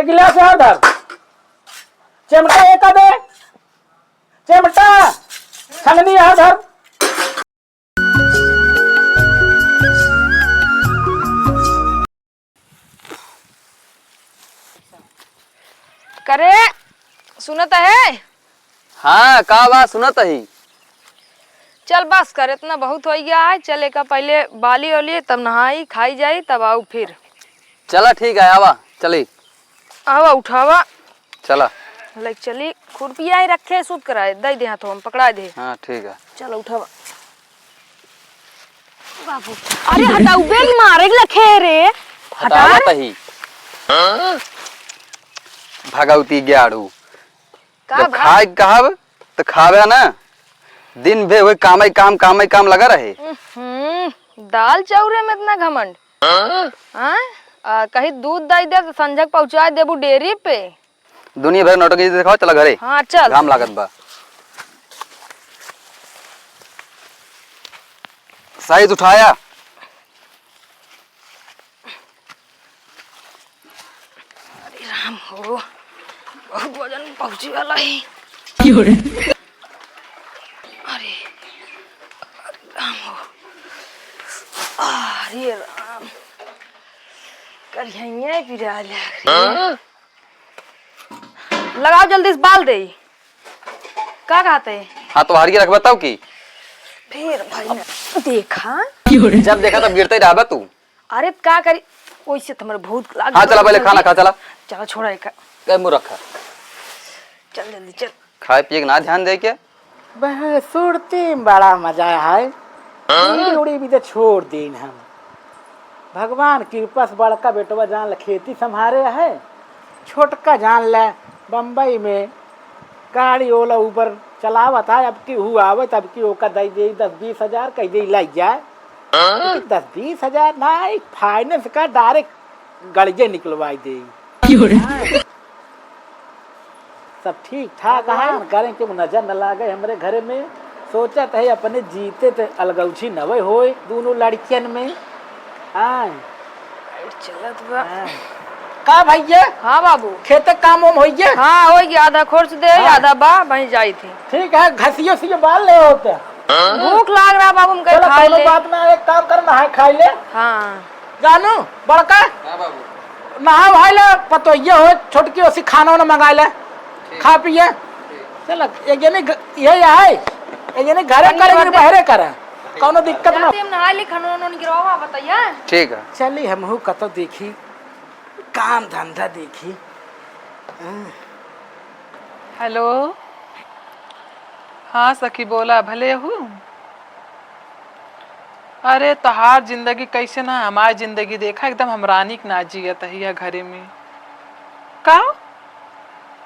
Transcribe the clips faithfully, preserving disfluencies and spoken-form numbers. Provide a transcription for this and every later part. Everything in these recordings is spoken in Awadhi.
गिलास यहाँ धर। चिमटा एका दे। चिमटा। छंगनी यहाँ धर। करे, सुनत है? हाँ, का बा, सुनत ही। चल बस कर, इतना बहुत होइ गया है। चल एका पहिले बाली ओली, तब नहाई, खाई जाई, तब आऊ फिर। चला ठीक है, आवा, चली। आवा, उठावा। चला। ले चली, खुरपिया ही रखे, सूत कराए, दे दे हाथों में, पकड़ा दे। हाँ, ठीक है। चल उठावा। बाबू, अरे हटाऊ बे, मारे लखे रे। हटा हटावा रे। तही। भगवती ग्याड़ू। का जब बा? खाए के कहब, त खावे ना। दिन भे वही कामे काम, कामे काम लगा रहे। हम्म, दाल चाउरे में इतना घमंड। हाँ? आ, कहीं दूध दे दे त संझक पहुँचा देबू डेयरी पे। दुनिया भर नौटंकी देखावा, चला घरे। हाँ, चल। घाम लागत बा। साइज उठाया। अरे राम हो, बहुत वजन पहुँचे वाला है। क्यों रे? अरे, अरे राम हो, अरे राम, करिहैया पिरा ले। हाँ? लगाओ जल्दी से बाल दे। का कहते? हाँ, तो हारिए रख बताओ की। फिर भाई ने देखा। जब देखा तब गिरते ही रहबा तू। अरे का करी, ओइसे तो हमरे भूख लाग हाँ, चला पहले खाना खा, चला। चला छोड़ा एक। ए, मुँह रखा। चल जल्दी चल। खाए पिए के ना ध्यान दे के। बह, सुरती में बड़ा मजा है। बीड़ी उड़ी भी तो छोड़ दीन हम। भगवान कृपा से बड़का बेटवा जान ल खेती संभारे है, छोटका जान ल बम्बई में गाड़ी ओला उबर चलावत है। अब की हु आवे तब की ओका दे दे दस बीस हजार, कह दे लाई जाए। लेकिन दस बीस हजार ना, फाइनेंस का डायरेक्ट गड़िये निकलवाई दे। क्यों रे? हाँ। सब ठीक ठाक है, भगवान करें कि नजर न लागे हमरे घरे में। सोचत है अपने जीते ते अलगौछी नवे होए दोनों लड़कियन में। हाँ। चलत बा। हाँ। का भैया? हाँ बाबू। खेते काम वाम होइए? हाँ, होइए, आधा खोर्स दे, हाँ। आधा बा, वहीं जाई थी। ठीक है, घसियो सियो बाल ले होते। भूख लाग रहा बाबू, हम कहीं चलो, खा कोनो ले। बात ना, एक काम कर, नहाए खाए ले। हाँ। जानू, बड़का? हाँ बाबू। नहा वहा ले, पतोहिए हो, छोटकी ओसी खाना वाना मंगा ले। ठीक। खा पिए। ठीक। चल, एक जनी घ-, यही है, एक जनी घरे करे, एक जनी बहरे करे। कौनो दिक्कत ना। जाते हम नहा ले, खाना वाना गिरवा, बताइए। ठीक है। चली, हमहू कतो देखी, काम धंधा देखी। हाँ। हेलो। हाँ सखी, बोला, भले हू? अरे, तोहार जिंदगी कैसे ना, हमार जिंदगी देखा, एकदम हम रानी के ना जियत ही यह घरे में। का?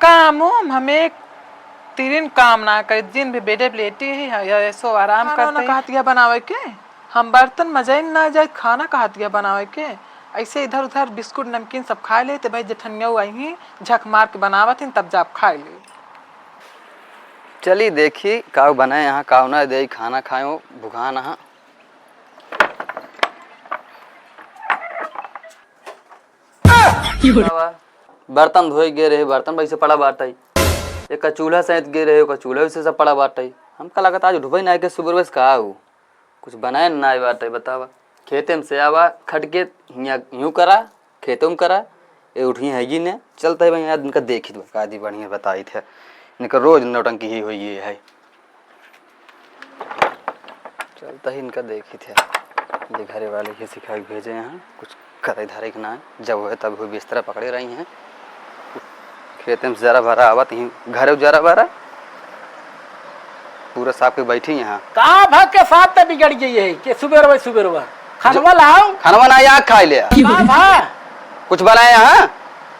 काम उम हम एक तिरिन काम ना करी, दिन भी बेडे पे लेटी ही, या ऐसो आराम खाना करते ना ही। कहत यह बनावे के, हम बर्तन मजाइन ना जाए, खाना कहत यह बनावे के, ऐसे इधर उधर बिस्कुट नमकीन सब खा लेते भाई, जेठनिया आई ही, झक मार के बनावत ही, तब जाप खा ले। चली देखी, काऊ बनाए यहाँ, काऊ ना दे, खाना खाए हो, भुखान हाँ। बर्तन धोए गए रहे, बर्तन वैसे पड़ा बाटै। एक चूल्हा सहित गए रहे, ओकर चूल्हा वैसे सब पड़ा बाटै। हमका लगत आज उठबै ना के सुबह वैसे का हो, कुछ बनाए ना आए बाटै, बतावा। खेते में से आवा, खट के हियाँ यूँ करा, खेतों में करा, ये उठी हैगी ने, चलत है भाई, आज इनका देखी तो का दी बढ़िया बताई थे, इनका रोज नौटंकी ही हुई है। चलत ही इनका देखी थे, जे घरे वाले के सिखा के भेजे हैं, कुछ करे धरे के ना, जब हुए तब हुए बिस्तरा पकड़े रही हैं। खेते में जरा भरा आवत ही, घरे जरा भरा, पूरा साफ के बैठी यहाँ। का भा के साथ त बिगड़ गई है कि सुबेरवा सुबेरवा? खानवा लाओ। खानवा ना, या खाई ले। का भा? कुछ बनाए यहाँ?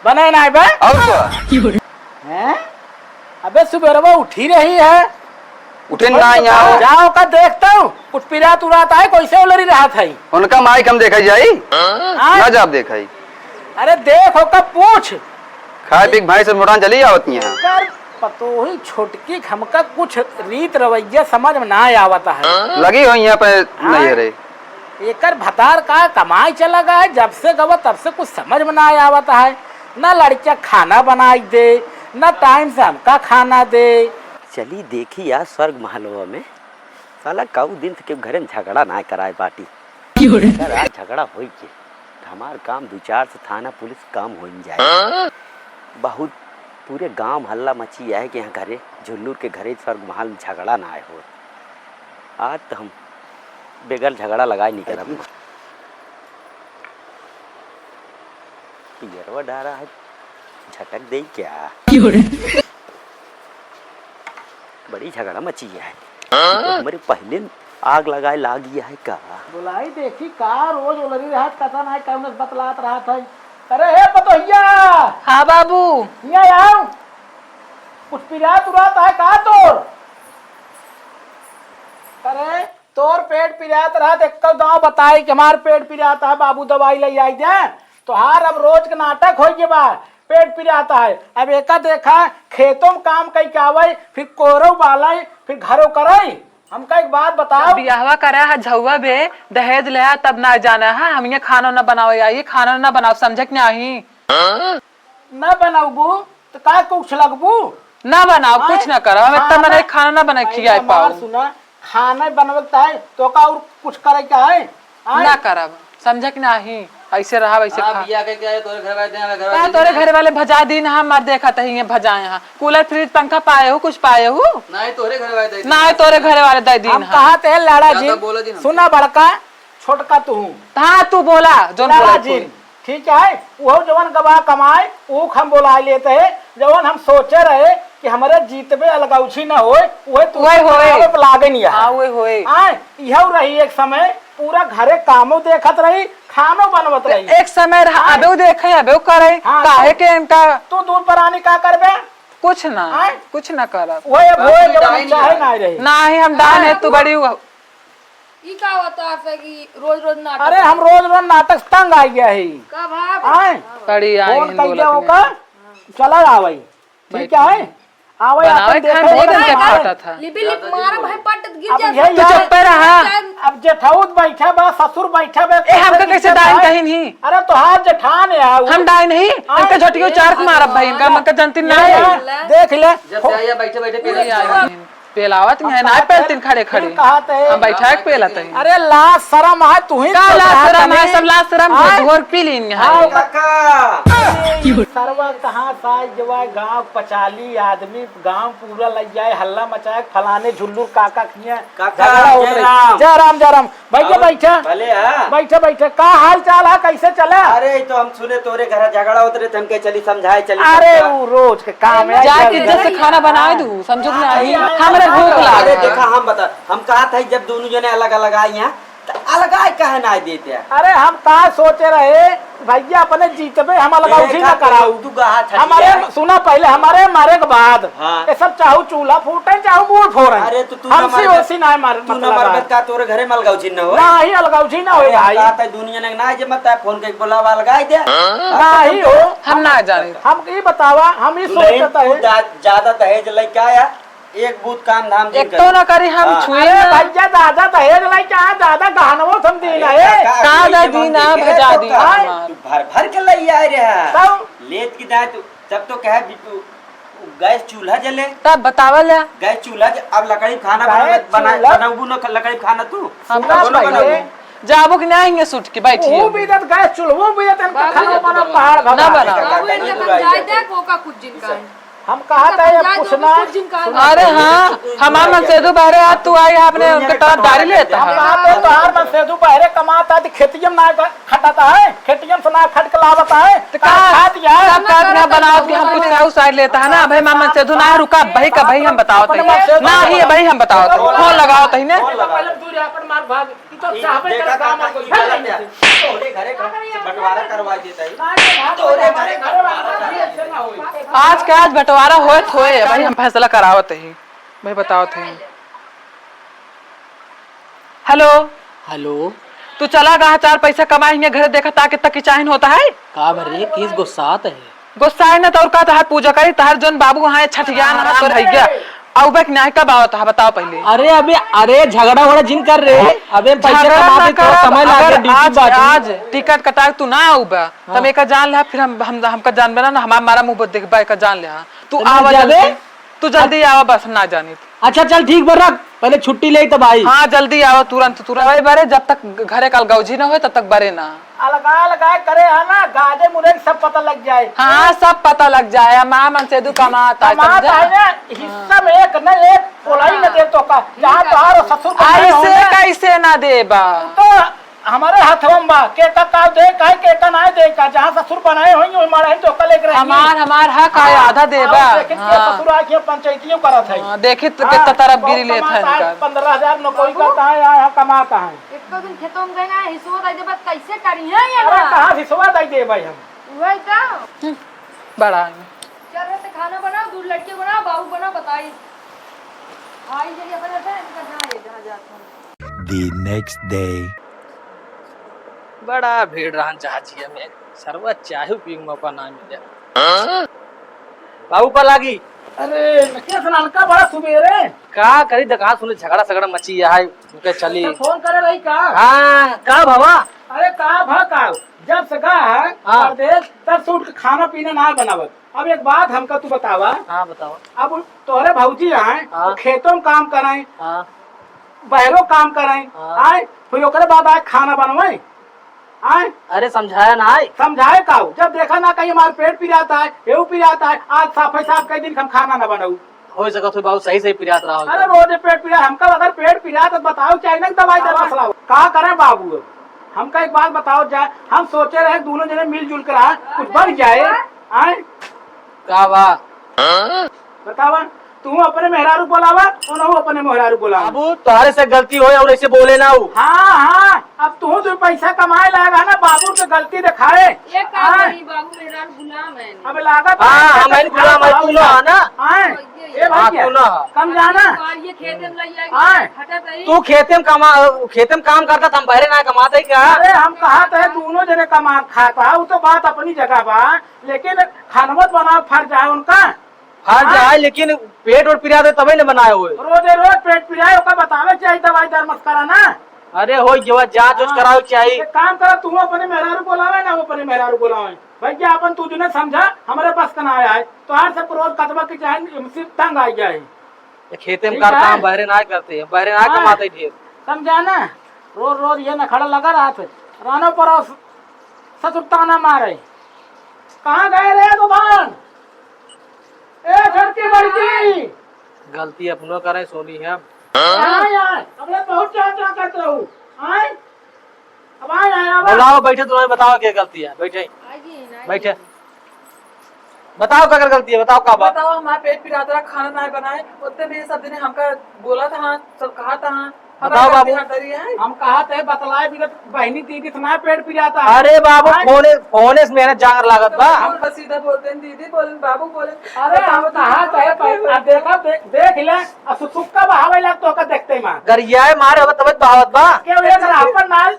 बनाए ना है बे? और क्या? हैं? अबे सुबेरवा उठी रही है। उठे ना यहाँ। जाओ का देखता हूँ, कुछ पिरात उरात आए, कैसे उलरी रहत है। उनका माइक हम देखा जाई? हाँ? ना जाब देखाई। अरे देख ओका पूछ। खाए पी के भाई से मोटान चली आवत यहाँ। कर पतोही छोटकी के हमका कुछ रीत रवैया समझ में ना आवत है। लगी हो यहाँ पे हाँ? नहीं है रे। एकर भतार का कमाई चला गया है, जब से गवा तब से कुछ समझ में ना आवत है। ना लड़किया खाना बनाइ दे, ना टाइम से हमका खाना दे। चली देखी यार स्वर्ग महलवा में, साला कऊ दिन से केहू घरे में झगड़ा ना कराए बाटी। क्यों रे? अगर आज झगड़ा होई के, तो हमार काम दू चार से थाना पुलिस कम हो जाए। हाँ? बहुत पूरे गांव में हल्ला मची है कि यहाँ घरे, झुल्लूर के घरे स्वर्ग महल में झगड़ा ना आए हो। आज तो हम बेगर झगड़ा लगाए नहीं करब। पियरवा डारा है, झटक दे क्या? क्यों रे? बड़ी झगड़ा मची है। हाँ? तो हमरे पहले आग लगाए लागी है का? बुलाई देखी का रोज ओलरी रहत, कथा ना कौन बतलात रहत है। अरे हे पतोहिया! हाँ बाबू। हियाँ आओ। कुछ पिरात उरात है का तोर? अरे तोर पेट पिरात रहत, एक्को दाँव बताई कि हमार पेट पिरात है, बाबू दवाई ले आई दे। तोहार अब रोज के नाटक होइ गए बा, पेट पिरात है। अब एका देखा, खेतों में काम कई के आवै, फिर कोरौ बालै, फिर घरौ करै। हमका एक बात बताओ। जब बियाहवा करा है झउआ बे, दहेज लेहा तब ना जाना है, हम ये खाना ना बनावे आई, खाना ना बनाओ, समझे कि नाही? ना बनाउबू, तो का कुछ लगबू? ना बनाओ, आय? कुछ ना करो, हम इतना खाना, मने खाना ना बना पहले खियाए हमार पाओ। सुना, खाना बनवे के है, तो का और कुछ करे के है? आय? ना करब, समझे कि नाही? ऐसे रहा, वैसे हाँ, खा। बिया के क्या है, तोरे घर वाले दें, घर वाले का दें तोरे ना। घर वाले भजा दीन, हम मार देखा तही ये भजाए हैं। कूलर, फ्रिज, पंखा पाए हो, कुछ पाए हो? नहीं, तोरे घर वाले दे दीन। नहीं, तोरे घर वाले दे दीन हम हैं। कहा थे लड़ा ज्यादा जी, बोलो जी हम। सुना बड़का, छोटका तू। हाँ, तू बोला, जोन लड़ा बोला जी। कोई। ठीक है, वो जवन गवा कमाए, ऊ हम बोला लेते हैं, जवन हम सोचे रहे कि हमरे जीतबे अलगौछी न होए, उहे तू वही होए। बनावे पे लागे नहीं है। हाँ, वही होए। आए, इहौ रही एक समय, पूरा घरे कामो देखत रही, खानो बनवत रही। एक समय रहा, हाँ। अबे देखे, अबे करे, हाँ, काहे तो के इनका तू दूर परानी का करबे? कुछ ना, हाँ? कुछ ना करब। वही अब हाँ, होए, तू जब हम डाइन चाहे है। ना रही। नाही, हम डाइन हाँ, है, तू तू बड़ी हुआ। ई का होता है कि रोज रोज नाटक अरे, हम रोज रोज नाटक से तंग आ गया है। का भाग? आए? कड़ी आई फोन हिंदू कर दिया लखनऊ। ओका, चला आवई। ठीक बैठी। है? आवई, बनावे अपन खाए देखे, बहुत दिन के बनावे। फाटा था। लिपि लिप मारा भाई, पट गिर अब जाए। यही तू यार, चुप्पे रहा। अब जेठाउद बैठा बा, ससुर बैठा बा, ए, हमका कैसे कैसे डाइन है? कहीं नहीं? अरे, तोहार जेठान है, उ हम डाइन नहीं, आए। हमका झटियो चार के मारब भाई, हमका, हमका जनती ये नहीं। यार, देख ले। जब से आया बैठे बैठे पी नहीं रही। आई। पेलावत में है, ना पेलतिन खड़े खड़े। कहा थे? हम बैठा के पेलत है। अरे लाज शरम है, तू ही का तो लाज कहा शरम है, तनी। सब लाज शरम है, हाँ? घोर पी लीन है। हाँ। काका। सरवा कहाँ साज जवाय गाँव पचाली आदमी, गाँव पूरा लग जाए, हल्ला मचाए, फलाने झुल्लू काका किए, काका, झगड़ा हो जय रही। राम। जय राम, जय राम। भैया, और बैठा। भले, हाँ। बैठा, बैठा। का हाल चाल है, कैसे चला? अरे, ई तो हम सुने तोरे घर झगड़ा होत रहे, तो हम कहे, "चली समझाए, चली अरे, समझाए।" वो रोज के काम है, जाके जल्दी। जैसे खाना बनाए दू, समझो कि हाँ, नहीं? हाँ, हमरे हाँ, भूख हाँ। लागल अरे, है। देखा, हम बता, हम कहा था, जब दोनों जने अलग अलग आई हैं, तो अलग आए काहे ना देते हैं? अरे, हम का सोचे रहे, भैया, अपने जीतबे हम अलगाव ए, ही ना का कराऊ। तू, तू कहा था हमारे, जी? सुना पहले, हमारे मरे के बाद हाँ। ये सब चाहू चूल्हा फूटे, चाहू मूड़ फोड़े। अरे तो तू ना हमसे मरबे, ओसी ना मार, तू ना मतलब मरबे है। का तोरे घरे में अलगाव जी ना होए? ना ही अलगाव जी ना होए अरे हम भाई। कहा था दुनिया ने ना जे मत फोन के बोलावा अलगाई दे। हाँ? ना ही हो। हम ना जाने। हम ई बतावा, हम ई तू नहीं, सोचता तू है। दा-, ज्यादा दहेज लेके आया, एक बूत काम धाम जिन एक करी। तो ना करी, हम हाँ। छुई अरे ना। भैया, ज्यादा दहेज लेके आया, ज्यादा गहनवो हम दीन अरे है। का, का का का दीन दीन है, है, भजा तो दीन का? हमार। तू भर भर के ले आए रे। तब? लेत की दाए तू तब तो कहे बिट्टू, गैस चूल्हा जले। तब बतावल जा। गैस चूल्हा ज-, अब लकड़ी खाना गैस बनावे, बना-, चूल्हा? बनाबू न ख-, लकड़ी खाना तू? हम सुना तो पहले। बनाबू। जाबो कि नहीं हिंगे सुट के बैठी वो है। भी इधर गैस चूल्हा, वो भी इधर इनका बाबू खाना जी बना तो पहाड़ ना भगवान। बना। बाबू जी तो जाए दे, वो का कुछ जिनका है। हम कहा था ये कुछ ना। अरे हाँ, हमार मनसेधु बहरे आज तू आई है, अपने उनके तरफ दारी लेता है। हम कहा थे तोहार मनसेधु बहरे कमाता थी, खेतियम ना खटाता है, खेतियम से ना खट के लावता है। तो का, का खात यार? सब का अपना बनावत के हम कुछ का उसार लेता है ना। भाई मामा सेधु ना रुका, भाई का भाई हम बतावत है। ना ही भाई हम बतावत है। फोन लगावत है ना। पहले दूर अपन मार भाग। ई तो ई साहबे देखा का काम का को की गलत है। तोरे घरे का बंटवारा करवा देता है। तोरे घरे का आज के आज बंटवारा होए थोए है भाई, हम फैसला करावत है। भाई बतावत है। हेलो। हेलो। तू चला कहाँ चार पैसा कमाए हिंगे घरे देखा ता कितना किचाहिन होता है। का भरे किस गुस्सात है? गुस्सा है ना तो और का तहार पूजा करी, तहार जोन बाबू वहाँ छठिया ना तो भैया। आउबा कि नाही, कब आवत है, बताओ पहिले। अरे अबे, अरे झगड़ा वगड़ा जिन कर रे, अबे पैसे झगड़ा कमा ना के थोड़ा करब, समय लागे, अगर ड्यूटी आज, बाकी। आज टिकट कटा के तू ना आउबा, हाँ। तब एका जान ले, फिर हम, हम, हमका जानबे ना, ना, हमार मारा मुँह पर देखबा, एका जान ले, हाँ। तू तो ना आवा जाबे? जल्दी, तू जल्दी आवा, बस हम ना जानी। अच्छा चल ठीक बा, रख, पहिले छुट्टी ले तब आई। हाँ, जल्दी आवा, तुरंत, तुरंत। अरे बारे, जब तक घरे का अलगौजी ना होए, तब तक बरे ना। अलगा अलगा करे है ना, गाजे मुरे के सब पता लग जाए। हाँ, सब पता लग जाए। हमार मन से दू कमात है, कमात समझा? है ना, हिस्सा में एक न एक कोलाई न दे तो का। जहाँ तोहार ससुर को नहीं ऐसे होना। कैसे ना देबा? तो हमारे हथवा में बा, के का का दे का, के का ना दे का, जहाँ ससुर बनाए होई, ओही मारे तो का लेके रही। हमार, हमार हक है, हाँ, आधा देबा। और देखित के हाँ। ससुर आके पंचायतियों करत है। हाँ, देखित हाँ, कितना तरफ बहुत गिरी लेत है कमाता है, इनका। पन्द्रह हजार नौकरी करता है, यहाँ, यहाँ कमाता है। एको दिन खेतों में गए ना, हिसुआ दे देबा, कैसे करी है ये अरे ना? कहाँ हिसुआ दे दे भाई हम? वही तो। हम्म, बड़ा है। चल रे, ते खाना बनाओ, दूध लड़के बनाओ, बाबू बनाओ, बताई। आई जल्दी अपन रहता है, इनका जहाँ ये, जहाँ जाता हूँ। The next day। बड़ा भीड़ रहन जहाजिया में, सरवा चाहे पी मौका ना मिले। बाबू पर लागी। अरे, नकिया से नलका बड़ा सुबेरे। का करी, दका सुने झगड़ा सगड़ा मची है, उनके चली। अच्छा, फोन करे रही का? हाँ, का भवा? अरे, का भा का? जब से गा है हाँ। परदेश, तब से उठ के खाना पीना ना बनावत। अब एक बात हमका तू बतावा। हाँ, बतावा। अब तोहरे भौजी आए, हाँ। खेतों में काम कराए, हाँ। बहरो काम कराए, हाँ। आए, फिर ओकरे बाद आए खाना बनवाए। आए? अरे समझाया ना आए। समझाए का हो? जब देखा ना कहीं हमार पेट पिरात है, एहू पिरात है, आज साफे साफ कह दिन हम खाना ना बनाऊ। हो सकत हो बाबू सही सही पिरात रहा हो। अरे रोज पेट पिरात, हमका अगर पेट पिरात तो बताओ, चाहे ना दवाई दे मसला हो। का करे बाबू? हमका एक बात बताओ जाए, हम सोचे रहे दोनों जने मिलजुल कर रहा, कुछ बन जाए। आए? का बा? बतावा, तू अपने मेहरारू बोलावा, उनहू अपने मेहरारू बोलावा। बाबू, तोहरे से गलती होए और ऐसे बोले ना हो। हाँ, हाँ, अब तू जो पैसा कमाए लागा ना, बाबू के गलती दिखाए। ये का हाँ। करी, बाबू मेहरारू गुलाम है। अब लागत हाँ, है, हम ही गुलाम है, तू ना है ना। हाँ, ये, ये। ए हाँ, भैया, तू ना। कम जाना। और ये खेते में लग जाएगी, हाँ। हटा तरी। तू खेते में कमा, खेते में काम करता था, हम बहरे ना कमाते क्या? अरे, हम कहा थे दोनों जने कमा खाता, वो तो बात अपनी जगह बा, लेकिन खानवत बना फर्ज है उनका। फर्ज हाँ। है, लेकिन पेट और पिरात है तबे न बनाए हुए। रोजे रोज पेट पिराए, ओका बतावे चाहिए दवाई दर मस्करा ना। अरे हो, ये जांच उच हाँ। करावे चाहिए। एक काम करो, तू अपने मेहरारू बोलावे ना, वो अपने मेहरारू बोलावे। भैया अपन तू जो ना समझा, हमारे पास का ना आया है। तो हर सब रोज कचवा के चाहे, हमसे तंग आ गया है। ये खेते में ठीक करता है। हम, बहरे ना करते हैं, बहरे ना हाँ। कमाते ढेर। समझा ना, रोज रोज ये नखड़ा लगा रहा थे। रानो पर ससुर ताना मारे। कहाँ गए रे दुकान? ए छोटकी बड़की। गलती अपनो करे सोनी है। हाँ यार, हमने बहुत चाह चाह करते रहू। आए? अब आए, आए, अब आए। बुलाओ, बैठे, तुम्हें बताओ क्या गलती है, बैठे। आइए, आइए। बैठे। बताओ का गलती है, बताओ का बात? बताओ, हमारा पेट पिरात रहा, खाना ना बनाए, उतने में ये सब दिन हमका बोला था, सब कहा था, बताओ बाबू। हम कहा थे बतलाए बिना बहनी दीदी इतना पेट पिराता है। अरे बाबू, आए? फोने, फोने से मेहनत जांगर लागत बा। हम बस सीधा बोलते हैं, दीदी बोले, बाबू बोले। अरे हम कहा थे, अब देखा, देख, देख ले, अब सुसुक्का बहावे लाग तो का देखते ही मार। गरियाए मारे हो तबे बहावत बा। क्यों एक राह पर ना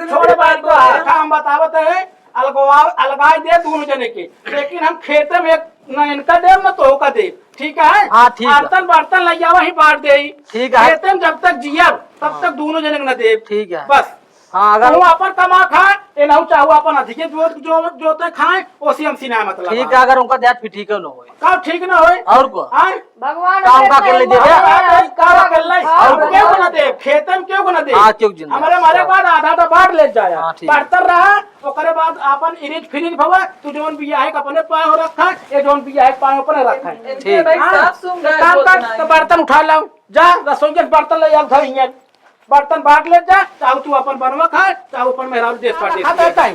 छोड़ बात को, हम बतावत है। अलगवा-, अलगाई दे दोनों जने के, लेकिन हम खेते में एक न इनका देब, न तोहका देब, ठीक है? हाँ, ठीक है। आरतन बर्तन लइयावा ही बांट देई। ठीक है। खेते में जब तक जियब, तब हाँ। तक दोनों जने के न देब। ठीक है। बस। हाँ, अगर तू अपन कमा खा, ए नहु चाहू अपन अधिके जो, जो, जोते खाए, ओसी हमसे ना मतलब ठीक है। है, अगर उनका देत फिर ठीक है न होए। का ठीक न होए? और को? आए? भगवान का उनका अकेले दे दे। का अकेले? हाँ, और को? क्यों ना दे? खेते में क्यों ना दे? हाँ, क्यों जिंदा? हमारे, हमारे बाद आधा आधा बांट ले जाया। हाँ, ठीक। बढ़तर रहा, ओकरे बाद आपन इरिज फिरिज भवा, तू जौन बिया है अपने पाँव रखा, ये जौन बिया है पाँव अपने रखा। इनके ठीक। भाई हाँ, साफ सुंदर एक काम बोलना कर, है। तो बर्तन उठा लाओ, जा रसोई के बर्तन ले आओ, धर हियाँ। बर्तन बांट ले जा, चाहो तू अपन बनवा खा, चाहो अपन मेहरारू देश हाँ, परदेश खा में। देता है।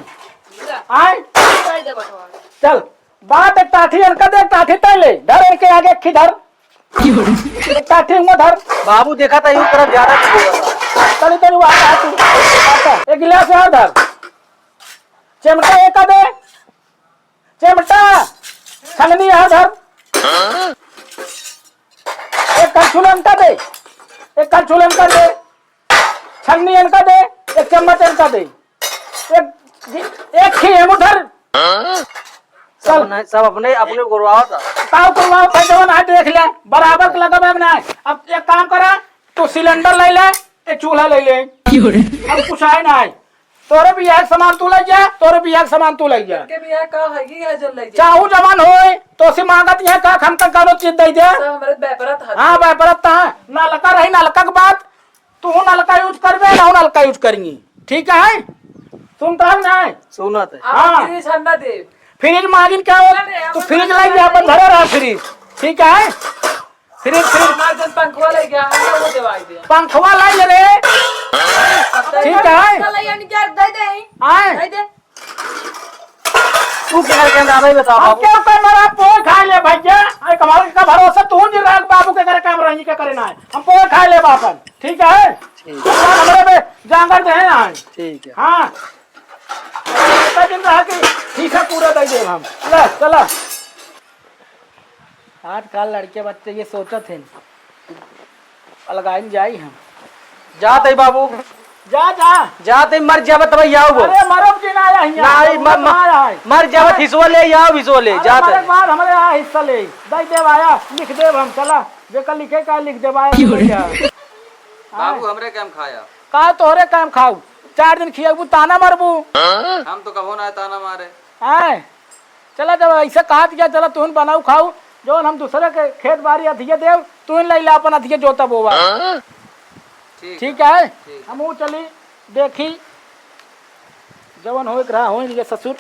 जा। आए? खा दे बटवा। चल, बात एक टाठी इनका दे, टाठी तय ले, धर इनके आगे एक खी धर। एक टाठी हुआ धर। बाबू देखा था, यूं तरफ ज्यादा नहीं बोला था। तनी, तनी वहाँ आ तू। एक गिलास यहाँ धर। चिमटा एक दे। चिमटा, छलनी यहाँ धर। एक कलछुल इनका दे, एक कलछुल इनका दे, छलनी इनका दे, एक चम्मच इनका दे, एक, एक खी एमू धर। चल, नहीं, सब अपने, अपने गुरवावत है। का गुरवावत है, जवन है देख ले, बराबर के लगब है कि नहीं? अब एक काम करा, तू सिलेंडर ले ले, एक चूल्हा ले ले। अब कुछ है नहीं। तोरे बियाह के सामान तू ले जा, तोरे बियाह के सामान तू ले जा। के बियाह का है, ये है जो ले जा। चाहू जवन होए, तोसे मांगत यहाँ का, हम तक कौनो चीज दे दे। सब हमरे व्यापारत है। हाँ, व्यापारत है। नलका रही, नलका के बात, तू नलका यूज करबे, ना नलका यूज करेंगी। ठीक है? सुनता है ना? सुनत है। हाँ। फ्रिज हम ना देब। फ्रिज मांगिन क्या हो? अरे, तू हम फ्रिज ना लाई जा, अपन घरे रहा फ्रिज। ठीक है? फ्रिज, फ्रिज। हमार जन पंखवा लाई गया, हम ना वो देवाई दे। पंखवा लाई रे। ठीक है? चला यानी क्या दे दे? आए? दे दे। तू क्या करके अंदर आवे, बता अब बाबू। क्या कर मरा, पोए खा ले भैया। अरे कमाल का भरोसा तू नहीं रख बाबू के करे काम रही के करे ना है। हम पोए खा ले बापन। ठीक है? ठीक। भगवान हमरे में जांगर दे हैं। ठीक है। हाँ। इतना दिन रहा कि हिस्सा पूरा दे दे हम। ले, चला। आजकल लड़के बच्चे ये सोचत हैं, अलगाइन जाई हम। जात है बाबू। जा, जा। जात है, मर जाबे तब आओ वो। अरे मरब के ना आया हियाँ। ना, मर, मर, मर जाबे हिस्सा ले आओ, हिस्सा ले, अरे जात मरे है। बाद हमरे यहाँ हिस्सा ले। दे देब आया, लिख देब हम, चला। जेकर लिखे का लिख देब आया, क्यों रे? बाबू, हमरे काम खाया। का तोहरे काम खाऊ? चार दिन खियाबू, ताना मारबू। हम तो कबो ना ताना मारे। आए। चला, जब ऐसे कहा दिया, चला तुहन बनाऊ खाऊ, जौन हम दूसरे के खेत बारी अधिये देव, तुहन लैला अपन अधिये जोता बोवा। हाँ? ठीक ठीक है। है? ठीक। हमहू चली, देखी, जवन होए के रहा, होए नहीं ससुर।